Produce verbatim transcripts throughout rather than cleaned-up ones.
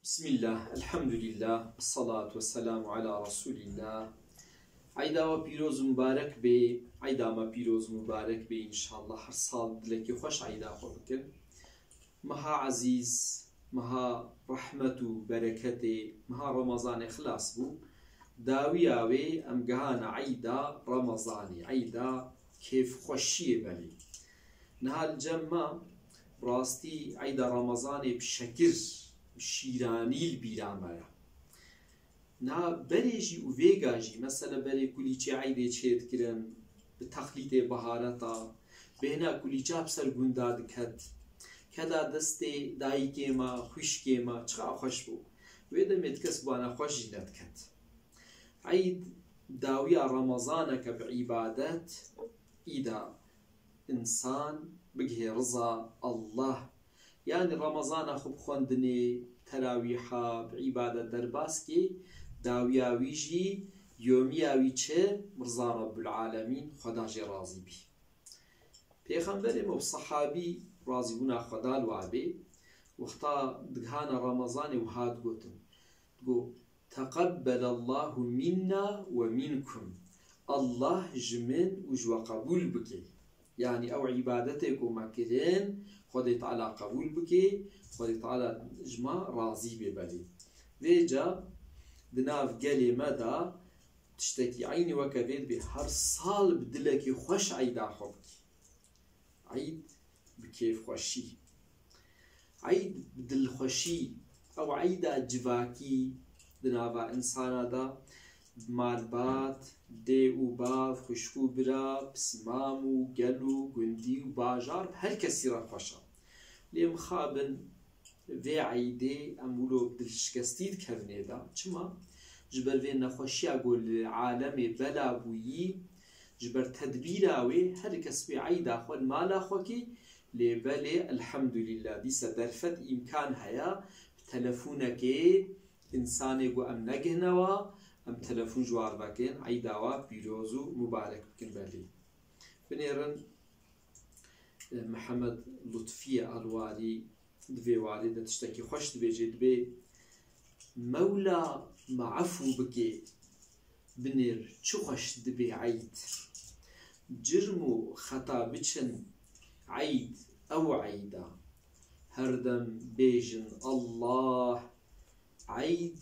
Bismillah, elhamdülillah, esselatu vesselamu ala Resulillah. Eyda we pîroz û mubarek bê, eyda me pîroz û mubarek bê înşallah. Her sal dilekî xweş eyda xwe bikin. Meha ezîz, meha rehmet û bereketê, meha Remezanê xilas bû. Dawiya wê em gihane eyda Remezanê, eyda kêfxweşiyê belê. Niha li cem me rastî eyda Remezanê bi şekir, bi şîranî li bîra me ye. Niha berê jî û vêga jî, mesela berê kulîçê eydê çêdikirin, bi texlîtê bahareta, bêhna kulîça bi ser gunda diket. Keda destê dayikê me, xwişkê me, çiqa xweş bû. Wê demê di kes bana xweş jî nediket. Eyd dawiya Remezaneke bi îbadet, îda însan bigihê riza Allah. Yanî Remezana xwe bi xwendinê, terawîha, bi îbadet derbas kê, dawiya wî jî, yomiya wî çi? Riza Rebbul Alemîn, Xweda jê razî bî. Pêxemberê me û sehabî razîbûna Xweda li wa bê, wexta digihana Remezanê wiha digotin. Digot, "Teqebbelallahu minna ve minkum." Allah ji min û ji we qebûl bike. Yanî ew îbadetê ku me kirin, Xwedê Teala qebûl bike, Xwedê Teala ji me razî bê belê. Vêca di nav gelê me de tiştekî eynî weke vê dibê, her sal bi dilekî xweş eyda xwe bikî. Eyd bi kêfxweşî. Eyd bi dilxweşî. Ew eyda civakî di nava însana de, bi malbat, dê û bav, xwişk û bira, pismam û gel û gundî û bajar, bi her kesî re xweş e. Lê mixabin vê eydê em wilo dilşikestî dikevin ê de. Çima? Ji ber vê nexweşiya ku li alemê bela bûyî, ji ber tedbîra wê her kes wê eyda xwe li mala xwe kê, lê belê elhamdulillah dîsa derfet îmkan heye bi telefonekê însanê ku em negihnewa, em telefon ji war vekin, eyda wa pîroz û mubarek bikin belê. Binêrin, e, Mihemed Lutfiye Alwarî di vê warê de tiştekî xweş dibêje, dibê, "Mewla me efû bike, binêr çi xweş dibê eyd. Cirm û xeta biçin, eyd ew eyda. Her dem bêjin Allah, eyd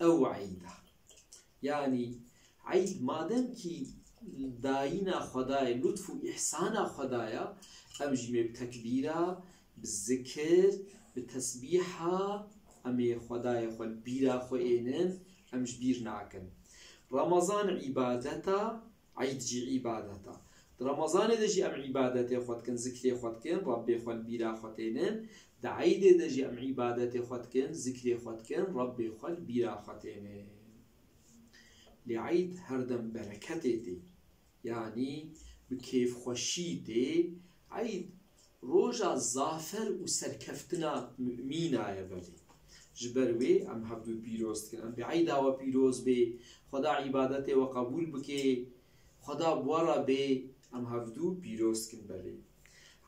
ew eyda." Yanî eyd madem kî dayîna Xwedayê, lutf û îhsana Xwedaya, em jî mê bi tekbîra, bi zikir, bi tesbîha, em ê Xwedayê xwe li bîra xwe ênin, em ji bîr nakin. Remezan îbadeta, eyd jî îbadeta. Di Remezanê de jî em îbadetê xwe dikin, zikrê xwe dikin, Rebbê xwe li bîra xwe tênin. Di eydê de jî em îbadetê xwe dikin, zikrê xwe dikin, Rebbê xwe li bîra xwe tênin. Lê eyd her dem bereketê tê. Yanî bi kêfxweşî tê. Eyd roja zafer û serkeftina mumîna ye belê. Ji ber wê em hevdû pîroz dikin. Em bê eyda we pîroz bê, Xweda îbadetê we qebûl bike, Xweda bi we re bê, em hevdû pîroz dikin belê.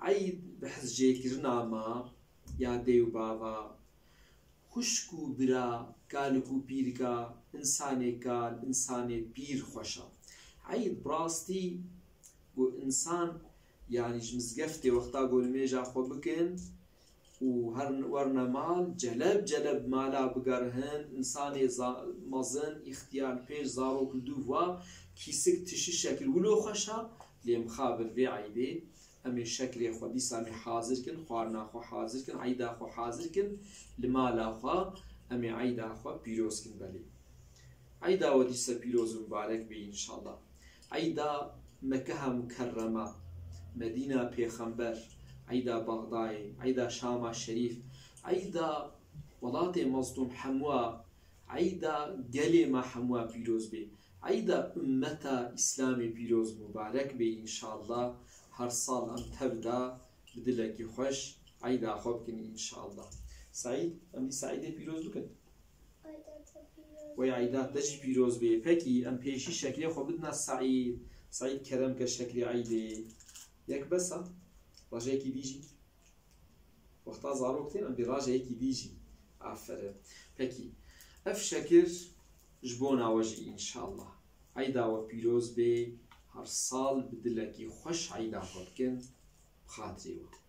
Eyd bi hizcêkirina me ya dê û bava, xwişk û bira, kalik û pîrika, însanê kal, însanê pîr xweş e. Eyd bi rastî ku însan, yanî ji mizgeftê wexta ku nimêja xwe bikin û her werine mal, celeb celeb mala bigerihin, însanê za-, mezin, îxtiyar, pêş zarok li dû va, kîsik tişi şekil wilo xweş e, lê mixabin vê eydê, em ê şeklê xwe dîsa em ê hazir kin, xwarina xwe hazir kin, eyda xwe hazir kin, li mala xwe em ê eyda xwe pîroz kin belê. Eyda we dîsa pîroz û mibarek bê înşallah. Eyda Mekeha Mukerrema, Medîna Pêxember, eyda Bexdayê, eyda Şama Şerîf, eyda welatê mezlûm hemûa, eyda gelê me hemûa pîroz bê. Eyda ummeta Îslamê pîroz û mubarek bê înşallah. Her sal em tev de bi dilekî xweş eyda xwe bikin înşallah. Seîd, em dîsa eydê pîroz bikin. Wey eyda te jî pîroz bê. Pekî em pêşî şeklê xwe bidina Seîd. Seîd kerem ke şeklê eydê. Yek bes e? Rojekî dî jî. Wexta zarok tên em bê rojekî dî jî. Aferin. Pekî. Ev şekir ji bona we jî înşallah. Eyda we pîroz bê. Her sal bi dilekî xweş eyda xwe bikin. Bi xatirê we.